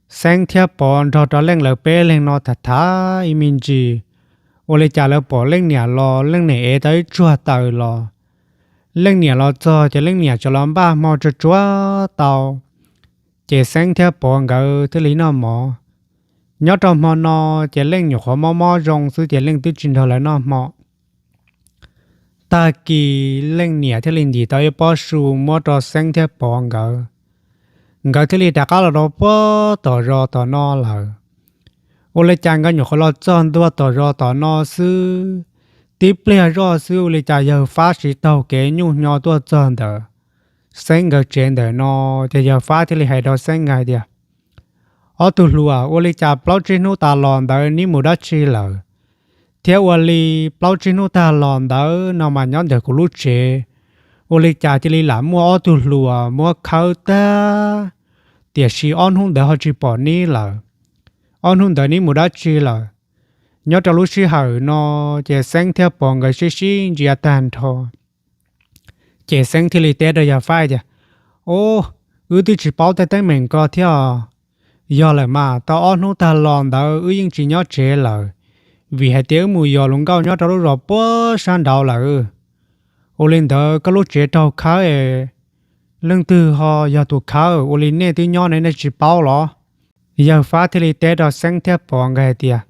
Xeeb thiab Pov nrog rau Leej lawv peb leeg no tham tham ib me ntsis, ua li cas lawv pom Leej niam los Leej niam ev tau ib tsuag taws los. Leej niam los txog ces Leej niam tsuas los npaj hmo tsuag tsuag tau, ces Xeeb thiab Pov nkawd thiaj li noj mov. Nyob rau hmo no ces Leej nyuam qhuav mob mob zoo xwb ces Leej twb tsis nrog lawv noj hmo. Tag kis Leej niam thiaj li ntim tau ib pob su muab rau Xeeb thiab Pov nkawd. Nkawd thiaj li rov qab los rau puag tom zos tom no lawm. Ua li cas nkawd nyuam qhuav los txog ntua tom zos tom no xwb, tib pliag zoj xwb ua li cas yawg Fab siv taug kev nyuj hnyo tuaj txog ntawm Xeeb nkawd tsev ntawm no, ces yawg Fab thiaj li hais rau Xeeb nkawd hais tias, Ob tug hluas, ua li cas plaub tsib hnub tas los ntawd neb mus dab tsi lawm? Thiab ua li plaub tsib hnub tag los ntawd no mas nyob ntawm kuv lub tsev, ua li cas cia li lam muaj ob tug hluas muab khawb tag, tiam sis ob hnub ntawd ho tsis pom neb lawm. Ob hnub ntawd neb mus dab tsi lawm? Nyob rau lub sij hawm no ces Xeeb thiab Pov nkawd sib sib ntsia tag nrho. Ces Xeeb thiaj li teb rau yawg Fab tias, Ub, wb twb tsis paub tej teeb meem ko thiab. Yog lawm mas tau ob hnub tag los ntawd wb yeej tsis nyob tsev lawm, vim hais tias wb mus yos hluas nkauj nyob rau lub zos puag sab nraud lawm. Ua li ntawd koj lub tsev raug khawb es leej twg ho yog tus khawb, ua li nej twb nyob ne nej tsis paub los? Yawg Fab thiaj li teb rau Xeeb thiab Pov nkawd hais tias,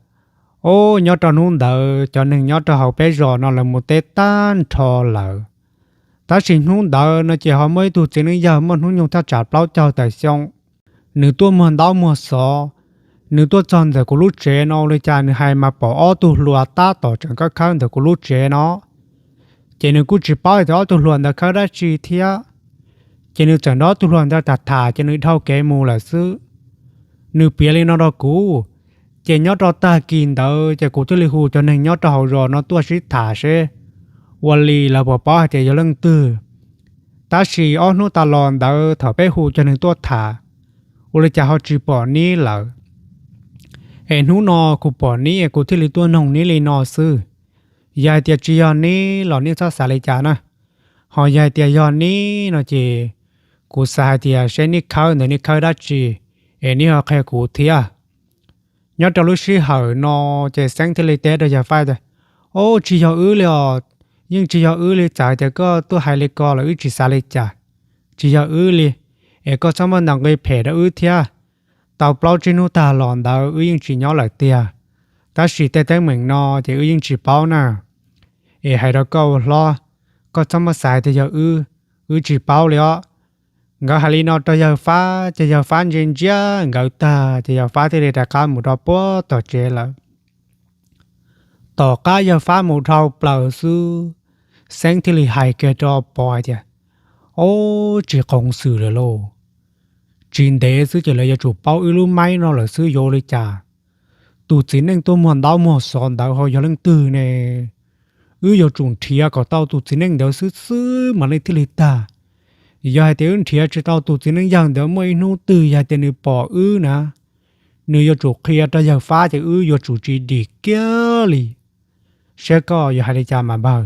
Ub, nyob rau hnub ntawd cov neeg nyob rau hauv peb zos no lawv mus teb tag nrho lawm. Tab sis hnub ntawd no ces ho muaj ib tug txiv neej yawg muaj hnub nyoog thaj tsam plaub caug tawm xyoo, nws tuaj muag ntaub muag xov, nws tuaj txog ntawm kuv lub tsev no ua li cas nws hais mas pom ob tug hluas tab tom tseem khawb khawb ntawm kuv lub tsev no. Ces nws kuj tsis paub tias ob tug hluas ntawd khawb dab tsi thiab. Ces nws txawm nrog ob tug hluas ntawd tham tham ces nws dhau kev mus lawm xwb. Nws piav li no rau kuv, ces nyob rau tag kis ntawd ces kuv thiaj li hu cov neeg nyob rau hauv zos no tuaj sib tham seb ua li lawv puas paub hais tias yog leej twg. Tab sis ob hnub tas los ntawd thaum peb hu cov neeg tuaj tham, ua li cas ho tsis pom neb lawm. Es hnub no kuv pom neb es kuv thiaj li tuaj noog neb li no xwb. Yog hais tias tsis yog neb los neb txhob xav li cas na. Ho yog hais tias yog neb no ces kuv xav hais tias seb neb khawb ntawd neb khawb dab tsi, es neb ho qhia kuv thiab. Nyob rau lub sij hawm no ces Xeeb thiaj li teb rau yawg Fab tias, Ub, tsis yog wb li os, yeej tsis yog wb li, txawm tias koj tuaj hais li ko los wb tsis xav li cas. Tsis yog wb li, es koj txhob muaj ntau nqi phem rau wb thiab. Tau plaub tsib hnub tag los ntawd wb yeej tsis nyob lawm tiag, tab sis tej teeb meem no ces wb yeej tsis paub na. Es hais rau koj ua hlob, koj txhob muaj xav tias yog wb, wb tsis paub li os. Nkawd hais li no rau yawg Fab ces yawg Fab ntsia ntsia nkawd tag ces yawg Fab thiaj li rov qab mus rau puag tom tsev lawm. Tom qab yawg Fab mus dhau plaws xwb, Xeeb thiaj li hais kiag rau Pov hais tias, Ob, tsis qoos xwm lawm lauj. Tsis ntev xwb ces lawv yuav tsum paub wb lub maib no lawm xwb, yuav ua li cas? Tus txiv neej tuaj muag ntaub muag xov ntawd ho yog leej twg ne? Wb yuav tsum nrhiav kom tau tus txiv neej ntawd xwb xwb mas nej thiaj li tag. Yog hais tias wb nrhiav tsis tau tus txiv neej yawg ntawd muaj ib hnub twg yog hais tias nws pom wb na, nws yuav tsum qhia rau yawg Fab ces wb yuav tsum tsis dim kiag li. Saib koj yuav hais li cas mas npawg.